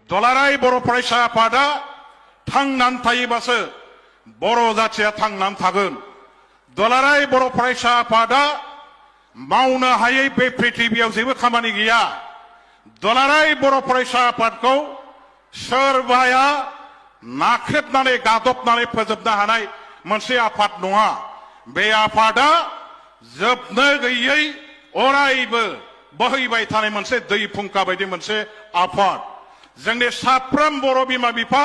दुलाराय बर' फरायसा आफादा थांनानै थायोबासो बर' जाथिया थांनानै थागोन। दुलाराय बर' फरायसा आफादा मावनो हायै बे पृथिबियाव जेबो खामानि गैया। दुलाराय बर' फरायसा आफादखौ सोरबाया नाख्रेबनानै गादबनानै फोजोबनो हानाय मोनसे आफाद नङा। बे आफादा जोबनो गैयै अरायबो बोहैबाय थानाय मोनसे दै फुंखा बायदि मोनसे आफाद। जोंनि साफ्रोम बर' बिमा बिफा,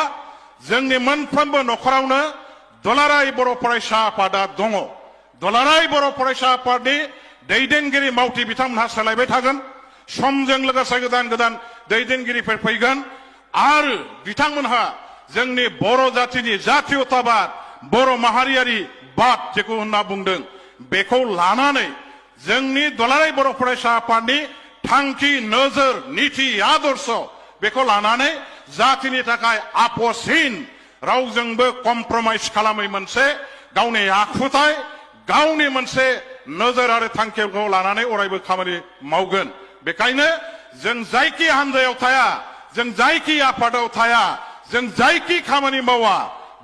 जोंनि मोनफ्रोमबो नखरावनो दुलाराय बर' फरायसा आफादा दङ। दुलाराय बर' फरायसा आफादनि दैदेनगिरि मावथि बिथांमोनहा सोलायबाय थागोन। समजों लोगोसे गोदान गोदान दैदेनगिरिफोर फैगोन आरो बिथांमोनहा जोंनि बर' जातिनि जातीयताबाद, बर' माहारियारि बाद जेखौ होनना बुंदों, बेखौ लानानै जोंनि दुलाराय बर' फरायसा आफादनि थांखि, नोजोर, नीति, आदर्श बेखौ लानानै जातिनि थाखाय आपसहीन, रावजोंबो कम्प्रमाइज खालामै मोनसे गावनि आखुथाय, गावनि मोनसे नोजोर आरो थांखिखौ लानानै अरायबो खामानि मावगोन। बेखायनो जों जायखि हान्जायाव थाया, जों जायखि आफादाव थाया, जों जायखि खामानि मावा,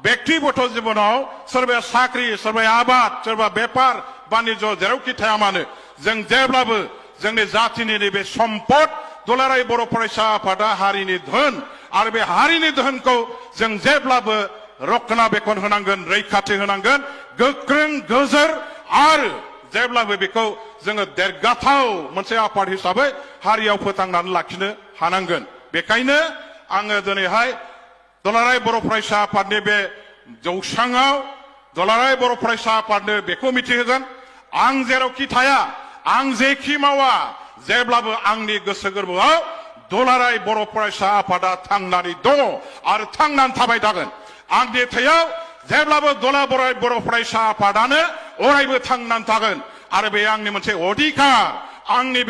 व्यक्तिगत जीवनाव सोरबाया साख्रि, सोरबाया आबाद, सोरबा बेपार बानिज्य जेरावखि थाया मानो, जों जेब्लाबो जोंनि जातिनि नैबे सम्पद दुलाराय बर' फरायसा आफादा हारिनि धोन आरो बे हारिनि धोनखौ जों जेब्लाबो रक्षणाबेक्षण होनांगोन, रैखाथि होनांगोन, गोख्रों गोजोर आरो जेब्लाबो बेखौ जोङो देरगाथाव मोनसे आफाद हिसाबै हारियाव फोथांनानै लाखिनो हानांगोन। बेखायनो आङो दिनैहाय दुलाराय बर' फरायसा आफादनि बे जौसाङाव दुलाराय बर' फरायसा आफादनो बेखौ मिथिहोगोन, आं जेरावखि थाया, आं जेखि मावा, जेब्लाबो आंनि गोसो गोरबोआव दुलाराय बर' फरायसा आफादा थांनानै दङ आरो थांनानै थाबाय थागोन। आंनि थैयाव जेब्लाबो दुलाराय बर' फरायसा आफादानो अरायबो थांनानै थागोन आरो बे आंनि मोनसे अधिकार, आंनि बे